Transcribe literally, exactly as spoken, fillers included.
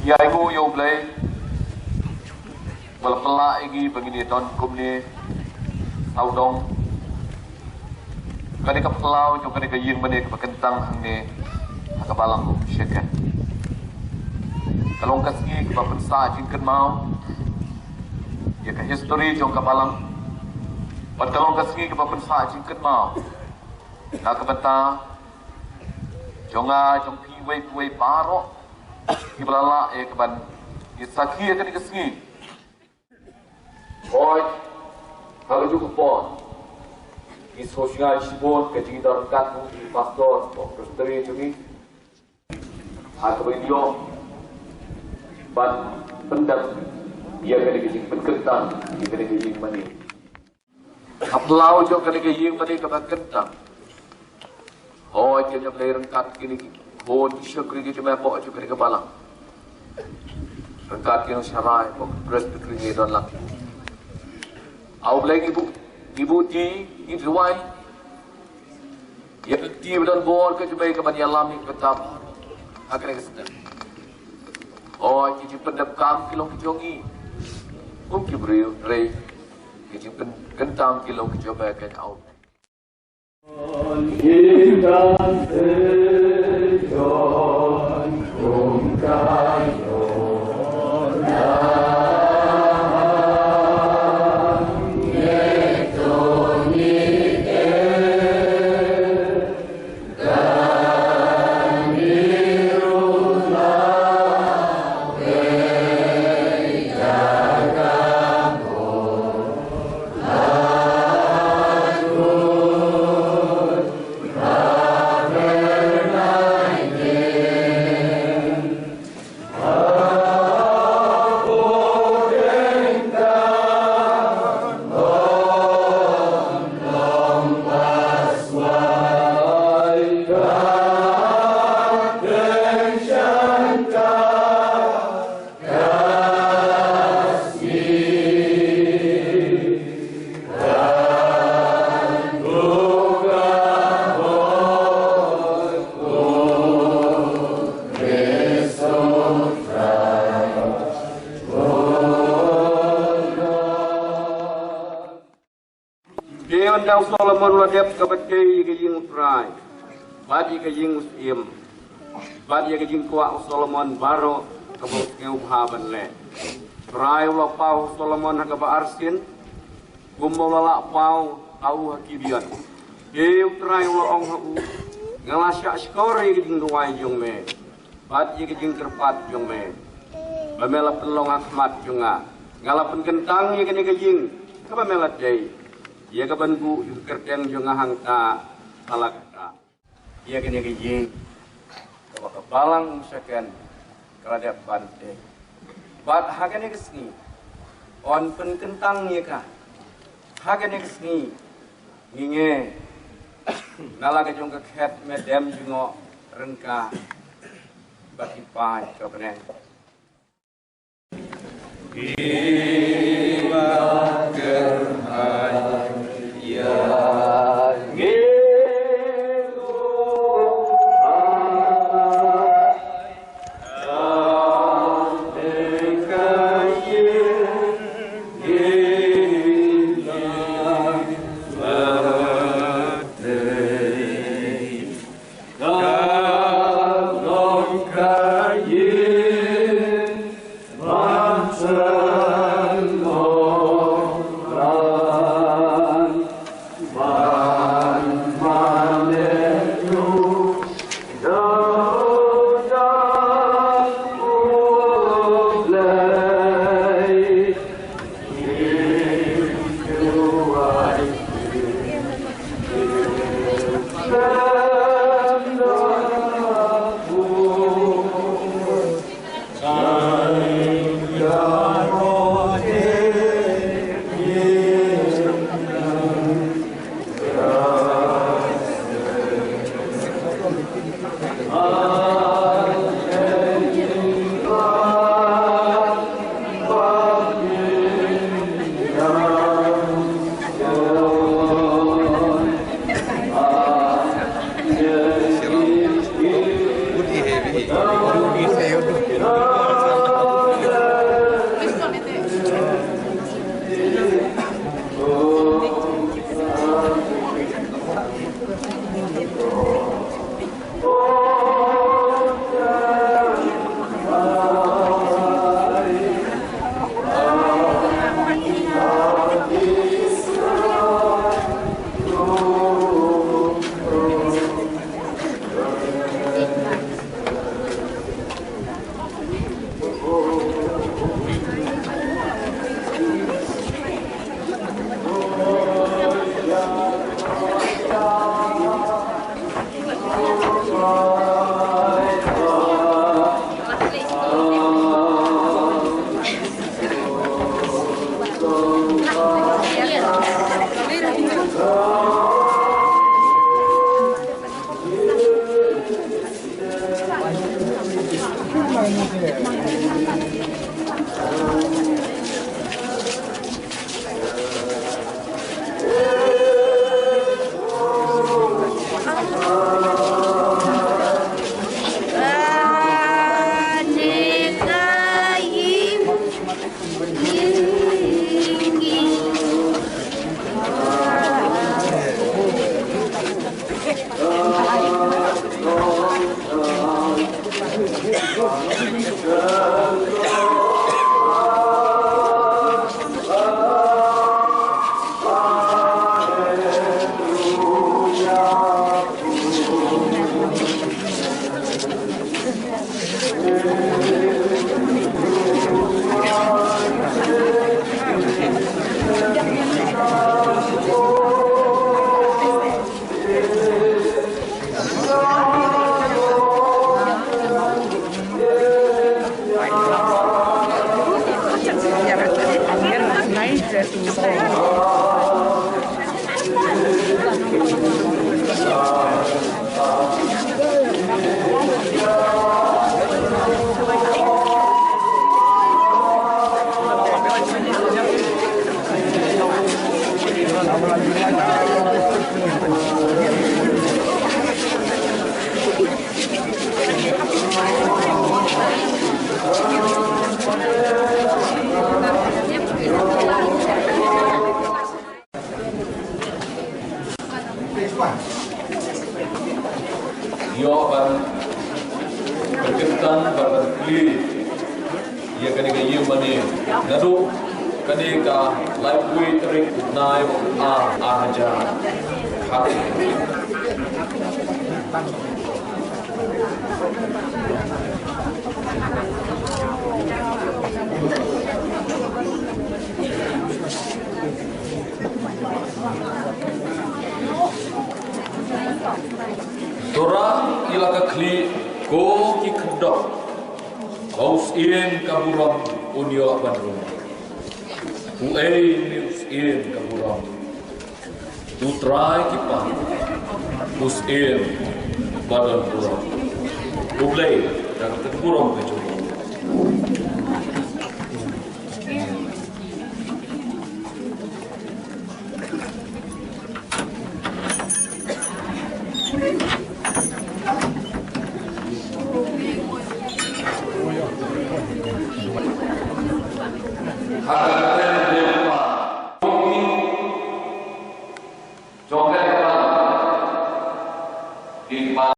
Ïa ngi ïa U Blei ba la pynlah ïa ngi ba ngin ïa don kumne sawdong. Kane ka phyllaw jong kane ka ïing mane kaba kyntang hangne ha ka balang Umshaken. Ka long ka sngi kaba pynsah jingkynmaw ïa ka history jong ka balang. Bad ka long ka sngi kaba pynsah jingkynmaw na ka bynta jong nga, jong phi, wei phi wei baroh kiba la lah ïa ka ban ïa sakhi ïa kane ka sngi. Hooid, ha kajuh ka por ngi sngewsynei shibun ka jingdon ryngkat u pastor, u presbytery jong ngi, ha kaba ngi ïoh ban pyndep ïa kane ka jingpynkyntang ïa kane ka ïing mane. Ka phyllaw jong kane ka ïing mane kaba kyntang. Hooid, ïa ngi Blei ryngkat kine ki khun ki shakri ki jingmeh bok jong kane ka balang, ryngkat ki nongshakri bad u presbytery ngi don lang. A U Blei, ngi buh, ngi buh ti, ngi duwai ïa ka kti ba don bor ka jong me ka ban ïalam ïa ka bynta ha kane ka snem. Hooid, ki jingpyndep kam ki long ki jong ngi, kum ki briew, hynrei ki jingpynkyntang ki long ki jong me, kane A U Blei. Te ynda u Solomon u la dep kaba tei ïa ka ïing U Trai bad ïa ka ïing u syiem bad ïa ka jingkwah u Solomon baroh kaba u sngewbha ban leh, U Trai u la paw ha u Solomon ha kaba arsien, kumba u la lah paw ha u ha Gibeon. Te U Trai u la ong ha u, nga la shah shkor ïa ka jingduwai jong me bad ïa ka jingkyrpad jong me ba me la pynlong ha khmat jong nga. Nga la pynkyntang ïa kane ka ïing kaba me la tei, ïa ka ban buh ïa ka kyrteng jong nga hangta, ha la kata. Ïa kane ka ïing kaba ka balang Umshaken ka la dep ban tei. Bad ha kane ka sngi yn pynkyntang ïa ka. Ha kane ka sngi ngi nge na la ka jong ka khet medem jngoh ryngkat bad ki paid ka bneng. Ïoh ban pynkyntang, ban pynkyntang ïa kane ka ïing mane naduh kane ka laiphew tarik u bnai u ar, ar hajar khatwei. To rah ïa la ka khlieh ko ki khyrdop, ba u syiem ka burom un ïoh ban rung. Uei une u syiem ka burom? U Trai ki paid, u syiem ba don burom. U Blei, da ka burom ka jong u.